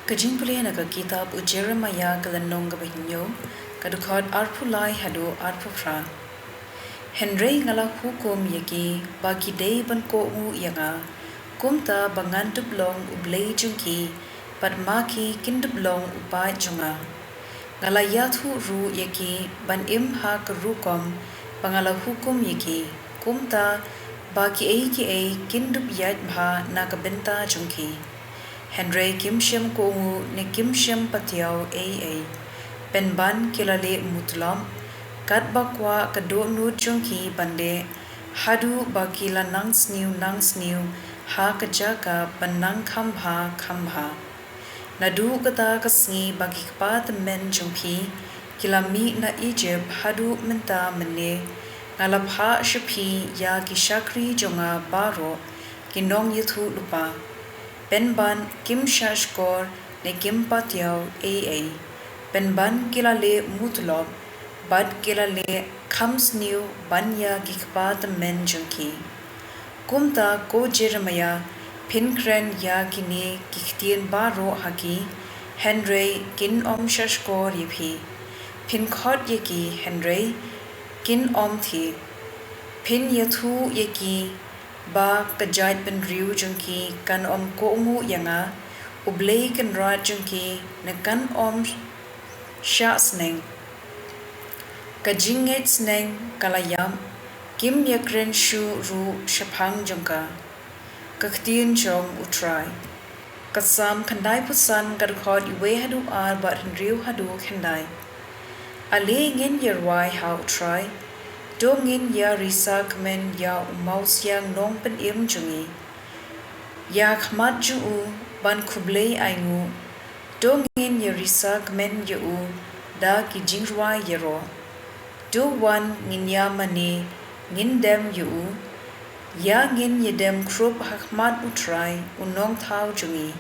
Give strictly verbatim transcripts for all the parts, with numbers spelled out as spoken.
Ka jingpule na ka kitab u Jeremiah, ka lynnong kaba hynñiew, ka dkhot arphew lai haduh arphew phra. Hynrei nga la hukum ïa ki ba ki dei ban kohnguh ïa nga, kumta ba ngan dup long u Blei jong ki, bad ma ki kin dup long u paid jong nga. Nga la ïathuh ruh ïa ki ban im ha ka rukom ba nga la hukum ïa ki, kumta ba kiei kiei kin dup ïaid bha na ka bynta jong ki. Hynrei kim shym kohnguh ne kim shym patiaw ei ei. Pynban ki la leh mutlop katba kwah ka dohnud jong ki ban leh, haduh ba ki la nang sniew nang sniew ha ka jaka ban nang kham bha kham bha. Naduh kata ka sngi ba ki kpa tymmen jong phi ki la mih na Ijipt haduh mynta mynne, nga la phah sha phi ïa ki shakri jong nga baroh, ki nongïathuhlypa. Pynban kim shah shkor ne kim patiaw ei ei. Pynban ki la leh mutlop bad ki la leh kham sniew ban ïa ki kpa tymmen jong ki. Kumta ko Jeremiah, phin kren ïa kine ki ktien baroh ha ki, hynrei kin ym shah shkor ïa phi. Phin khot ïa ki, hynrei kin ym thied. Phin ïathuh ïa ki ba ka jaitbynriew jong ki kan ym kohnguh ïa nga, u Blei Kynrad jong ki ne kan ym shah sneng. Ka jingngeit sneng ka la ïap, kim ïakren shuh ruh shaphang jong ka. Ka ktien jong U Trai. Ka Salm khyndaiphew san, ka dkhot iwei haduh ar bad hynriew haduh khyndai. Ale ngin ïa rwai ha U Trai. To ngin ïa risa kmen ïa u mawsiang nongpynim jong ngi. Ïa khmat jong u ban khublei ai nguh. To ngin ïa risa kmen ïa u da ki jingrwai ïaroh. To wan ngin ïa mane, ngin dem ïa u. Ïa ngin ïa dem khrup ha khmat U Trai, u Nongthaw jong ngi.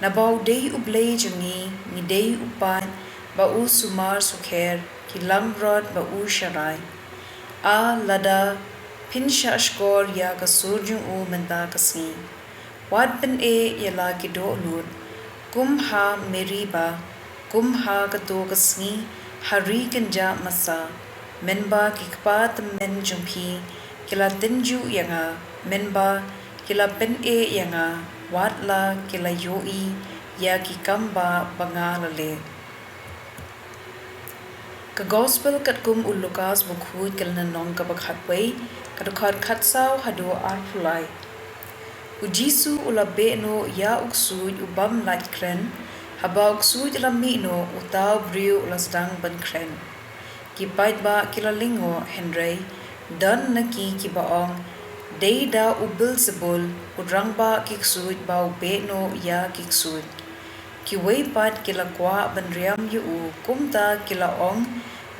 Naba u dei U Blei jong ngi, ngi dei u paid ba u sumar sukher, ki langbrot ba u sharai. A lada phin shah shkor ïa ka sur jong u mynta ka sngi. Wat pyneh ïa la ki dohnud, kum ha Meriba, kum ha kato ka sngi ha ri kynjah masa, mynba ki kpa tymmen jong phi ki la tynjuh ïa nga, mynba ki la pyneh ïa nga, wat la ki la ïohi ïa ki kam ba nga la leh. Ka Gospel katkum u Lukas bakhuid, ka lynnong kaba khatwei, ka dkhot khatsaw haduh arphew lai. U Jisu u la beh noh ïa u ksuid u bym lait kren. Haba u ksuid u la mih noh, uta u briew u la sdang ban kren. Ki paidbah ki la lyngngoh, hynrei don na ki kiba ong, dei da u Beelzebul, u rangbah ki ksuid, ba u beh noh ïa ki ksuid. Kiwei pat ki la kwah ban riam ïa u, kumta ki la ong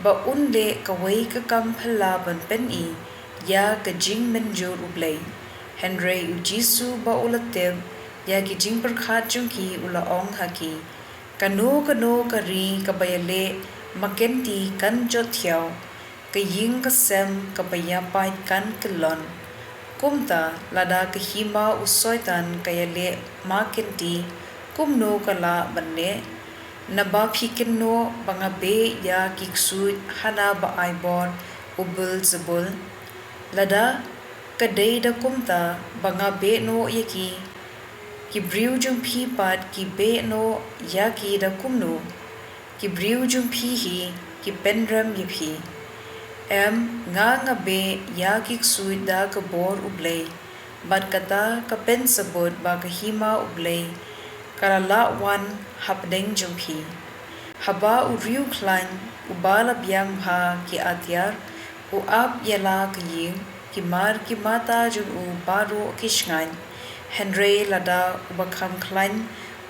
ba un leh kawei ka kam phylla ban pyni ïa ka jingmynjur U Blei. Hynrei u Jisu ba u la tip ïa ki jingpyrkhat jong ki, u la ong ha ki, kano kano ka ri kaba ïaleh makynti kan jot thiaw, ka ïing ka sem kaba ïapait kan kyllon. Kumta lada ka hima u Soitan ka ïaleh makynti, kumno ka lah ban leh? Naba phi kynnoh ba nga beh ïa ki ksuid hana ba ai bor u Beelzebul. Lada ka dei da kumta ba nga beh noh ïa ki, ki briew jong phi pat ki beh noh ïa ki da kumno? Ki briew jong phi hi ki pynrem ïa phi. Em, nga, nga beh ïa ki ksuid da ka bor U Blei, bad kata ka pynsabut ba ka hima U Blei ka la lah wan hapdeng jong phi. Haba u riewkhlaiñ uba la biang bha ki atiar u ap ïa la ka ïing, ki mar ki mata jong u baroh ki shngaiñ. Hynrei lada uba kham khlaiñ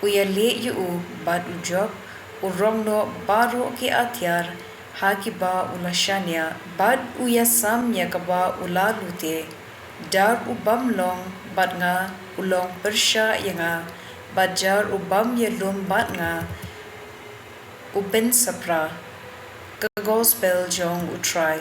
u ïaleh ïa u bad u jop, u rong noh baroh ki atiar ha kiba u la shaniah, bad u ïasam ïa kaba u la lute. Dar u bym long bad nga u long pyrshah ïa nga, bad jar u bym ïalum bad nga u pynsaphra. Ka Gospel jong U Trai.